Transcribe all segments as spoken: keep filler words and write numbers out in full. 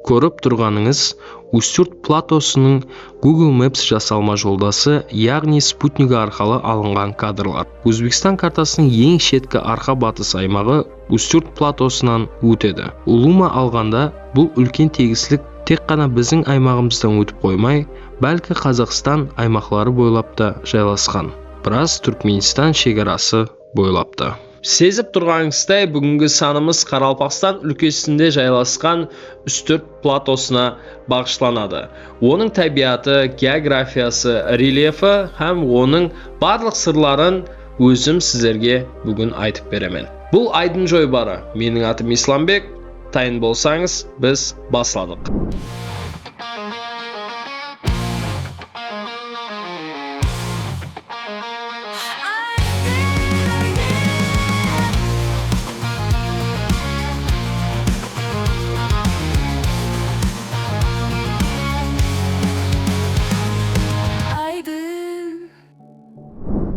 Kórip turǵanıńız Ústirt platosınıń Google Maps jasalma joldası, yaǵnıy sputnigi arqalı alınǵan kadrlar. Ózbekstan kartasınıń eń shetki arqa batıs aymaǵı Ústirt platosınan ótedi. Ulıwma alǵanda, bul úlken tegislik tek ǵana biziń aymaǵımızdan ótip qoymay, bálki Qazaqstan aymaqları boylap ta jaylasqan. Biraz Túrkmenstan shegarası boylap ta. Sezip turǵanıńızday, búgingi sanımız Qaraqalpaqstan úlkesinde jaylasqan Ústirt platosına baǵıshlanadı. Onıń tábiyatı, geografiyası, relyefi hám onıń barlıq sırların ózim sizlerge búgin aytıp beremen. Bul Aydın joybarı. Meniń atım Islambek. Tayın bolsańız, biz basladıq.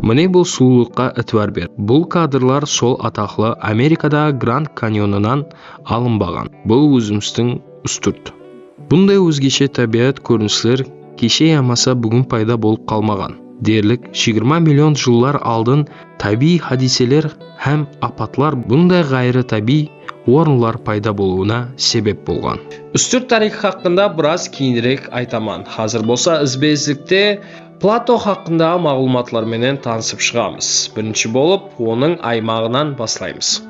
Mine, bul sulıwlıqqa itibar ber. Bul kadrlar sol ataqlı Amerikadaǵı Grand Kanyonınan alınbaǵan. Bul ózimizdiń Ústirt. Bunday ózgeshe tábiyat kórinisler keshe yamasa búgin payda bolıp qalmaǵan. Derlik, jigirma million jıllar aldın tábiyiy hádiyseler hám apatlar bunday ǵayrı tábiyiy orınlar payda bolıwına sebep bolǵan. Ústirt tariyxı haqqında biraz keyinirek aytaman. Házir bolsa izbe-izlikte plato haqqındaǵı maǵlıwmatlar menen tanısıp shıǵamız. Birinshi bolıp, onıń aymaǵınan baslaymız.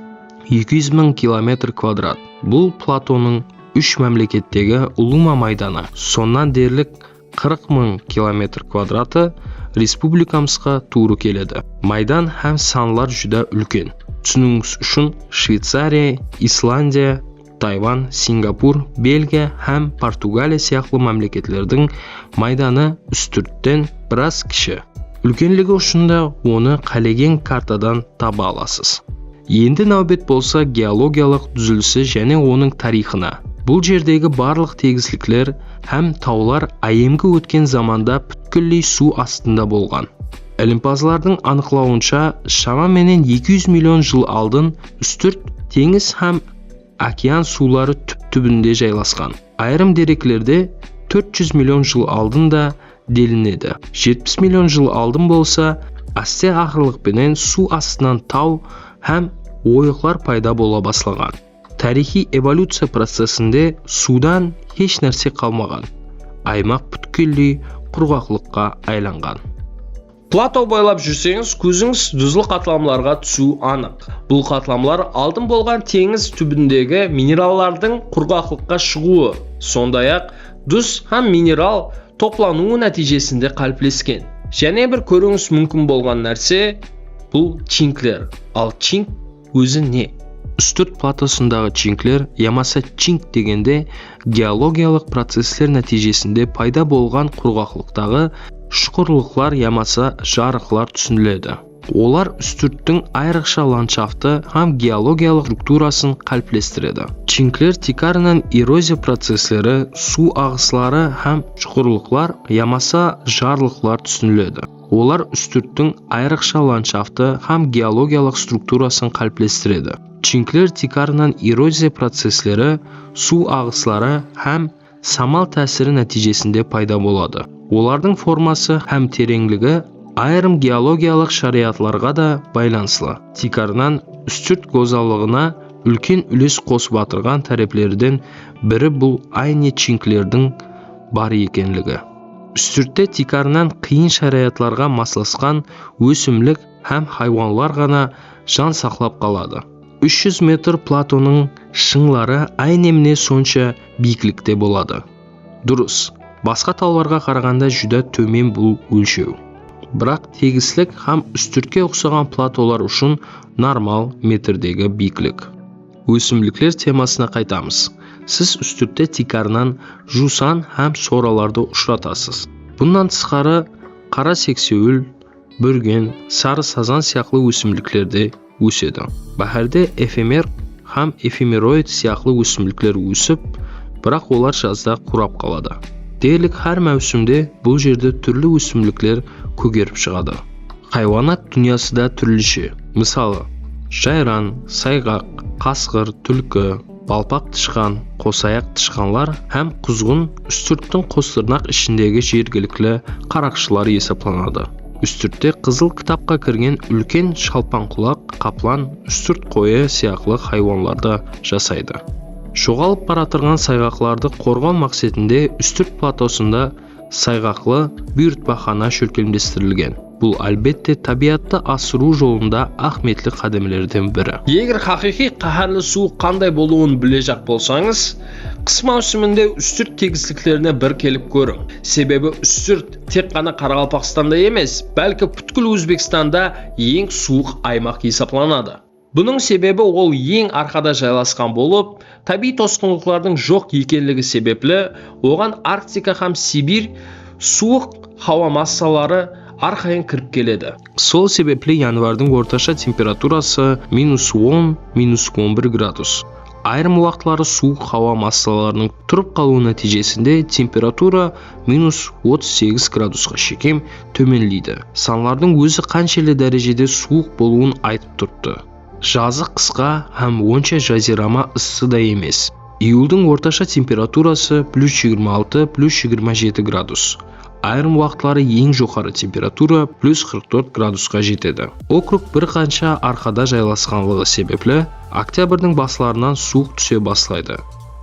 Eki júz mıń kilometr kvadrat. Bul platonıń úsh mámlekettegi ulıwma maydanı, sonnan derlik qırq mıń kilometr kvadratı, respublikamızǵa tuwrı keledi. Maydan hám sanlar júdá úlken. Túsiniwińiz ushın, Shveycariya, Islandiya, Tayvan, Singapur, Belgiya hám Portugaliya sıyaqlı mámleketlerdiń maydanı Ústirtten biraz kishi. Úlkenligi ushın da onı qálegen kartadan taba alasız. Endi náwbet bolsa geologiyalıq dúzilisi jáne onıń tariyxına. Bul jerdegi barlıq tegislikler hám tawlar áyyemgi ótken zamanda pútkilley suw astında bolǵan. Ilimpazlardıń anıqlawınsha, shama menen eki júz million jıl aldın Ústirt teńiz hám okean suwları túp-túbinde jaylasqan. Ayırım dereklerde tórt júz million jıl aldın da delinedi. Jetpis million jıl aldın bolsa, áste aqırlıq penen suw astınan taw hám oyıqlar payda bola baslaǵan. Tariyxıy evolyuciya procesinde suwdan hesh nárse qalmaǵan. Aymaq pútkilley qurǵaqlıqqa aylanǵan. Plato boylap júrseńiz, kózińiz duzlı qatlamlarǵa túsiwi anıq. Bul qatlamlar aldın bolǵan teńiz túbindegi minerallardıń qurǵaqlıqqa shıǵıwı, sonday-aq, duz hám mineral toplanıwı nátiyjesinde qáliplesken. Jáne bir kóriwińiz múmkin bolǵan nárse, bul chinkler. Al chink ózi ne? Ústirt platosındaǵı chinkler yamasa chink degende geologiyalıq processler nátiyjesinde payda bolǵan qurǵaqlıqtaǵı shuqırlıqlar yamasa jarıqlar túsiniledi. Olar Ústirttiń ayrıqsha landshaftı hám geologiyalıq strukturasın qáliplestiredi. Chinkler tiykarınan eroziya processleri, suw aǵısları hám shuqırlıqlar yamasa jarlıqlar túsiniledi. Olar Ústirttiń ayrıqsha landshaftı hám geologiyalıq strukturasın qáliplestiredi. Chinkler tiykarınan eroziya processleri, suw aǵısları hám samal tásiri nátiyjesinde payda boladı. Olardıń forması hám tereńligi ayırım geologiyalıq sharayatlarǵa da baylanıslı. Tiykarınan Ústirt gozallıǵına úlken úles qosıp atırǵan táreplerden biri bul ayne chinklerdiń bar ekenligi. Ústirtte tiykarınan qıyın sharayatlarǵa maslasqan ósimlik hám haywanlar ǵana jan saqlap qaladı. Úsh júz metr platonıń shıńları áyne mine sonsha biyiklikte boladı. Durıs, basqa tawlarǵa qaraǵanda júdá tómen bul ólshew. Biraq tegislik hám Ústirtke uqsaǵan platolar ushın normal metrdegi biyiklik. Ósimlikler temasına qaytamız. Siz Ústirtte tiykarınan juwsan hám soralardı ushıratasız. Bunnan tısqarı, qara seksewil, búrgen, sarı sazan sıyaqlı ósimlikler de ósedi. Báhárde efemer hám efemeroid sıyaqlı ósimlikler ósip, biraq olar jazda qurap qaladı. Derlik hár máwsimde bul jerde túrli ósimlikler kógerip shıǵadı. Haywanat dúnyası da túrlishe. Mısalı, jayran, sayǵaq, qasqır, túlki, Balpaq tıshqan, qosayaq tıshqanlar hám quzǵın Ústirttiń qostırnaq ishindegi jergilikli qaraqshılar esaplanadı. Ústirtte Qızıl kitapqa kirgen úlken shalpańqulaq, qaplan, ústirt qoyı sıyaqlı haywanlar da jasaydı. Joǵalıp baratırǵan sayǵaqlardı qorǵaw maqsetinde Ústirt platosında sayǵaqlı buyırtpaxana shólkemlestirilgen. Bul, álbette, tábiyattı asırıw jolında áhmiyetli qádemlerden biri. Eger haqıyqıy qáhárli suwıq qanday bolıwın bilejaq bolsańız, qıs máwsiminde Ústirt tegisliklerine bir kelip kóriń. Sebebi Ústirt tek ǵana Qaraqalpaqstanda emes, bálki pútkil Ózbekstanda eń suwıq aymaq esaplanadı. Bunıń sebebi ol eń arqada jaylasqan bolıp, tábiyiy tosqınlıqlardıń joq ekenligi sebepli oǵan Arktika hám Sibir suwıq hawa massaları arqayın kirip keledi. Sol sebepli yanvardıń ortasha temperaturası minus on, minus on bir gradus. Ayırım waqıtları suwıq hawa massalarınıń turıp qalıwı nátiyjesinde temperatura minus otız segiz gradusqa shekem tómenleydi. Sanlardıń ózi qanshelli dárejede suwıq bolıwın aytıp turıptı. Jazı qısqa hám onsha jaziyrama ıssı da emes. Iyuldıń ortasha temperaturası plus jigirma altı, plus jigirma jeti gradus. Ayırım waqıtları eń joqarı temperatura plus qırq tórt gradusqa jetedi. Okrug bir qansha arqada jaylasqanlıǵı sebepli, oktyabrdiń baslarınan suwıq túse baslaydı.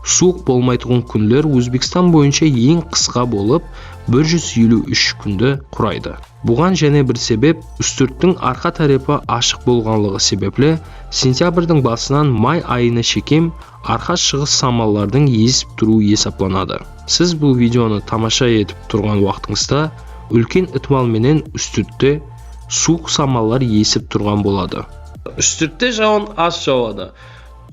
Suwıq bolmaytuǵın kúnler Ózbekstan boyınsha eń qısqa bolıp, bir júz eliw úsh kúndi quraydı. Buǵan jáne bir sebep, Ústirttiń arqa tárepi ashıq bolǵanlıǵı sebepli, sentyabrdiń basınan may ayına shekem arqa-shıǵıs samallardıń esip turıwı esaplanadı. Siz bul videonı tamasha etip turǵan waqtıńızda, úlken itimal menen Ústirtte suwıq samallar esip turǵan boladı. Ústirtte jawın az jawadı.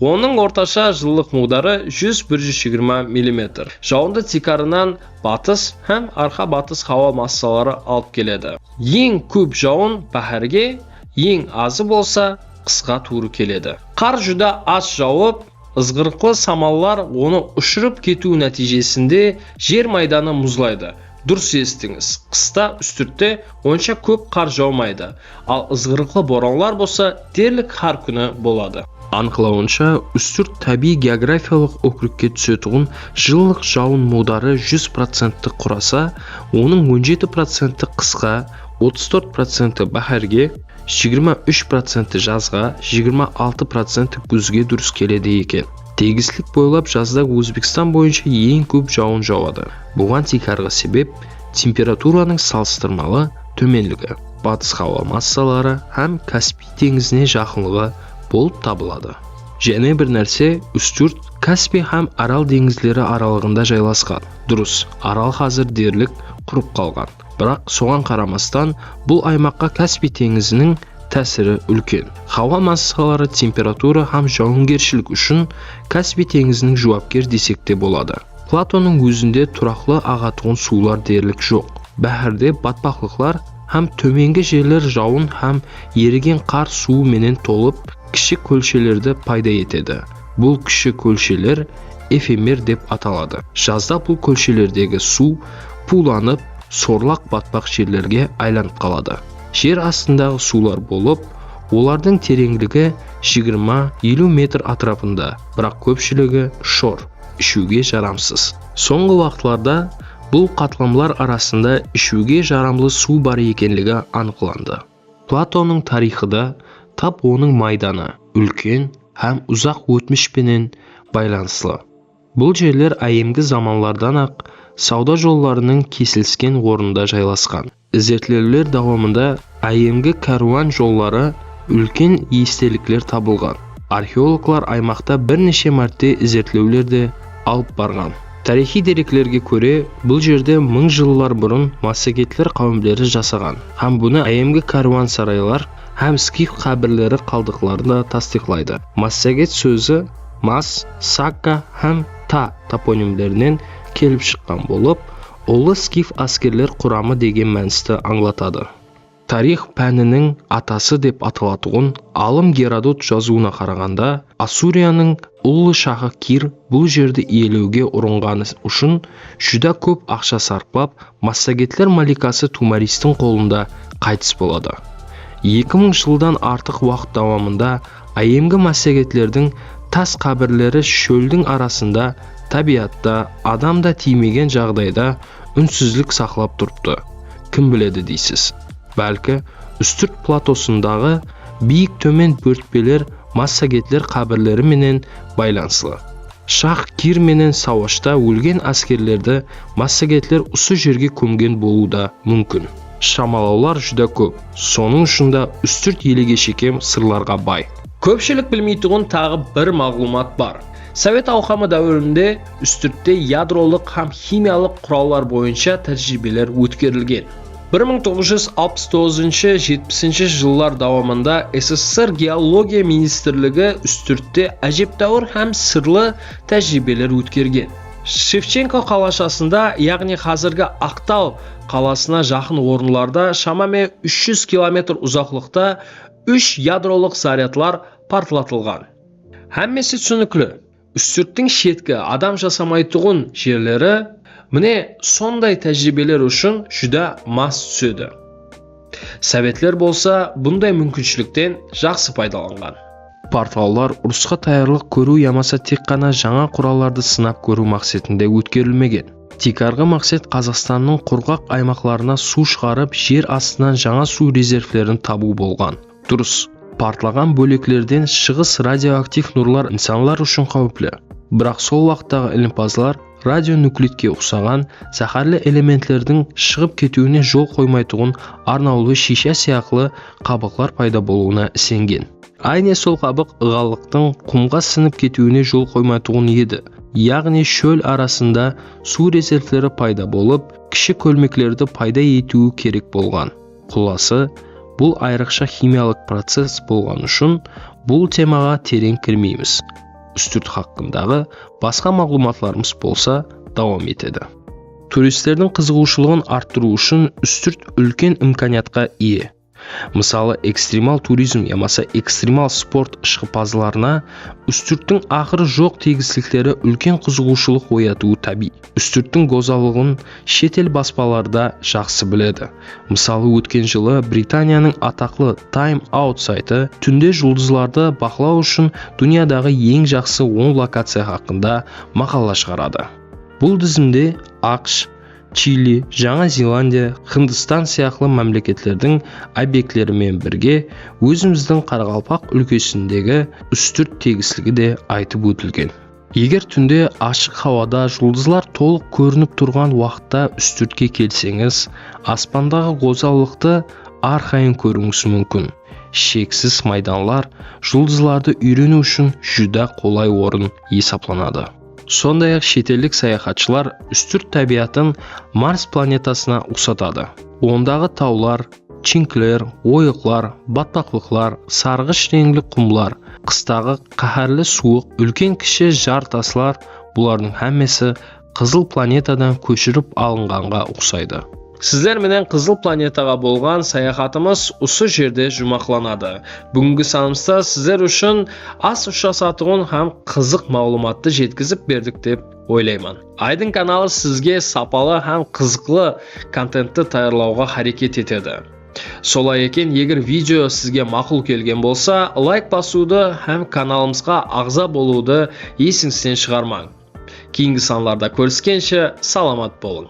Onıń ortasha jıllıq muǵdarı júz, bir júz jigirma millimetr. Jawındı tiykarınan batıs hám arqa-batıs hawa massaları alıp keledi. Eń kóp jawın báhárge, eń azı bolsa qısqa tuwrı keledi. Qar júdá az jawıp, ızǵırıqlı samallar onı ushırıp ketiwi nátiyjesinde jer maydanı muzlaydı. Durıs esitińiz, qısta Ústirtte onsha kóp qar jawmaydı, al ızǵırıqlı boranlar bolsa derlik hár kúni boladı. Anıqlawınsha, Ústirt tábiyiy geografiyalıq okrugke túsetuǵın jıllıq jawın muǵdarı júz procentti qurasa, onıń on jeti procenti qısqa, otız tórt procenti báhárge, jigirma úsh procenti jazǵa, jigirma altı procenti gúzge durıs keledi eken. Tegislik boylap jazda Ózbekstan boyınsha eń kóp jawın jawadı. Buǵan tiykarǵı sebep, temperaturanıń salıstırmalı tómenligi, batıs hawa massaları hám Kaspiy teńizine jaqınlıǵı bolıp tabıladı. Jáne bir nárse, Ústirt Kaspiy hám Aral teńizleri aralıǵında jaylasqan. Durıs, Aral házir derlik qurıp qalǵan. Biraq, soǵan qaramastan, bul aymaqqa Kaspiy teńiziniń tásiri úlken. Hawa massaları, temperatura hám jawıngershilik ushın Kaspiy teńiziniń juwapker desek te boladı. Platonıń ózinde turaqlı aǵatuǵın suwlar derlik joq. Báhárde batpaqlıqlar hám tómengi jerler jawın hám erigen qar suwı menen tolıp, kishi kólshelerdi payda etedi. Bul kishi kólsheler efemer dep ataladı. Jazda bul kólshelerdegi suw puwlanıp, sorlaq batpaq jerlerge aylanıp qaladı. Jer astındaǵı suwlar bolıp, olardıń tereńligi jigirma, eliw metr átirapında, biraq kópshiligi shor, ishiwge jaramsız. Sońǵı waqıtlarda bul qatlamlar arasında ishiwge jaramlı suw bar ekenligi anıqlandı. Platonıń tariyxı da tap onıń maydanı, úlken hám uzaq ótmish penen baylanıslı. Bul jerler áyyemgi zamanlardan-aq sawda jollarınıń kesilisken ornında jaylasqan. Izertlewler dawamında áyyemgi kárwan jolları, úlken estelikler tabılǵan. Arxeologlar aymaqta bir neshe márte izertlewler de alıp barǵan. Tariyxıy dereklerge kóre, bul jerde mıń jıllar burın massagetler qáwimleri jasaǵan hám bunı áyyemgi kárwansaraylar hám skif qábirleri qaldıqları da tastıyıqlaydı. Massaget sózi mas, sakka hám ta toponimlerinen kelip shıqqan bolıp, ullı skif áskerler quramı degen mánisti ańlatadı. Tariyx pániniń atası dep atalatuǵın alım Gerodot jazıwına qaraǵanda, Assuriyanıń ullı shahı Kir bul jerdi iyelewge urınǵanı ushın júdá kóp aqsha sarplap, massagetler malikası Tumaristtiń qolında qaytıs boladı. Eki mıń jıldan artıq waqıt dawamında áyyemgi massagetlerdiń tas qábirleri shóldiń arasında, tábiyatta, adam da tiymegen jaǵdayda únsizlik saqlap turıptı. Kim biledi deysiz. Bálki, Ústirt platosındaǵı biyik-tómen bórtpeler massagetler qábirleri menen baylanıslı. Shax Kir menen sawashta ólgen áskerlerdi massagetler usı jerge kómgen bolıwı da múmkin. Shamalawlar júdá kóp, sonıń ushın da Ústirt elege shekem sırlarǵa bay. Kópshilik bilmeytuǵın taǵı bir maǵlıwmat bar. Sovet Awqamı dáwirinde Ústirtte yadrolıq hám ximiyalıq qurallar boyınsha tájiriybeler ótkerilgen. Bir mıń toǵız júz alpıs toǵızınshı, jetpisinshi jıllar dawamında S S S R Geologiya ministrligi Ústirtte ájeptáwir hám sırlı tájiriybeler ótkergen. Shevchenko qalashasında, yaǵnıy házirgi Aqtaw qalasına jaqın orınlarda, shamame úsh júz kilometr uzaqlıqta úsh yadrolıq zaryadlar partlatılǵan. Hámmesi túsinikli. Ústirttiń shetki, adam jasamaytuǵın jerleri, mine, sonday tájiriybeler ushın júdá mas túsedi. Sovetler bolsa bunday múmkinshilikten jaqsı paydalanǵan. Partlavlar urısqa tayarlıq kóriw yamasa tek ǵana jańa qurallardı sınap kóriw maqsetinde ótkerilmegen. Tiykarǵı maqset Qazaqstannıń qurǵaq aymaqlarına suw shıǵarıp, jer astınan jańa suw rezervlerin tabıw bolǵan. Durıs, partlaǵan bóleklerden shıǵıs radioaktiv nurlar insanlar ushın qáwipli. Biraq sol waqıttaǵı ilimpazlar radionuklidke uqsaǵan záhárli elementlerdiń shıǵıp ketiwine jol qoymaytuǵın arnawlı shiysha sıyaqlı qabıqlar payda bolıwına isengen. Áyne sol qabıq ıǵallıqtıń qumǵa sińip ketiwine jol qoymaytuǵın edi. Yaǵnıy shól arasında suw rezervleri payda bolıp, kishi kólmeklerdi payda etiwi kerek bolǵan. Qullası, bul ayrıqsha ximiyalıq process bolǵanı ushın bul temaǵa tereń kirmeymiz. Ústirt haqqındaǵı basqa maǵlıwmatlarımız bolsa dawam etedi. Turistlerdiń qızıǵıwshılıǵın arttırıw ushın Ústirt úlken imkaniyatqa iye. Mısalı, ekstremal turizm yamasa ekstremal sport ıshqıpazlarına Ústirttiń aqırı joq tegislikleri úlken qızıǵıwshılıq oyatıwı tábiyiy. Ústirttiń gozallıǵın shet el baspaları da jaqsı biledi. Mısalı, ótken jılı Britaniyanıń ataqlı Time Out saytı túnde juldızlardı baqlaw ushın dúnyadaǵı eń jaqsı on lokaciya haqqında maqala shıǵaradı. Bul dizimde AQSh, Chili, Jańa Zelandiya, Hindistan sıyaqlı mámleketlerdiń obyektleri menen birge ózimizdiń qaraqalpaq úlkesindegi Ústirt tegisligi de aytıp ótilgen. Eger túnde ashıq hawada juldızlar tolıq kórinip turǵan waqıtta Ústirtke kelseńiz, aspandaǵı gozallıqtı arqayın kóriwińiz múmkin. Sheksiz maydanlar juldızlardı úyreniw ushın júdá qolay orın esaplanadı. Sonday-aq, shet ellik sayaxatshılar Ústirt tábiyatın Mars planetasına uqsatadı. Ondaǵı tawlar, chinkler, oyıqlar, batpaqlıqlar, sarǵısh reńli qumlar, qıstaǵı qáhárli suwıq úlken-kishi jar taslar, bulardıń hámmesi qızıl planetadan kóshirip alınǵanǵa uqsaydı. Sizler menen qızıl planetaǵa bolǵan sayaxatımız usı jerde juwmaqlanadı. Búgingi sanımızda sizler ushın az ushırasatuǵın hám qızıq maǵlıwmattı jetkizip berdik dep oylayman. Aydın kanalı sizge sapalı hám qızıqlı kontentti tayarlawǵa háreket etedi. Solay eken, eger video sizge maqul kelgen bolsa, layk basıwdı hám kanalımızǵa aǵza bolıwdı esińizden shıǵarmań. Keyingi sanlarda kóriskenshe, salamat bolıń!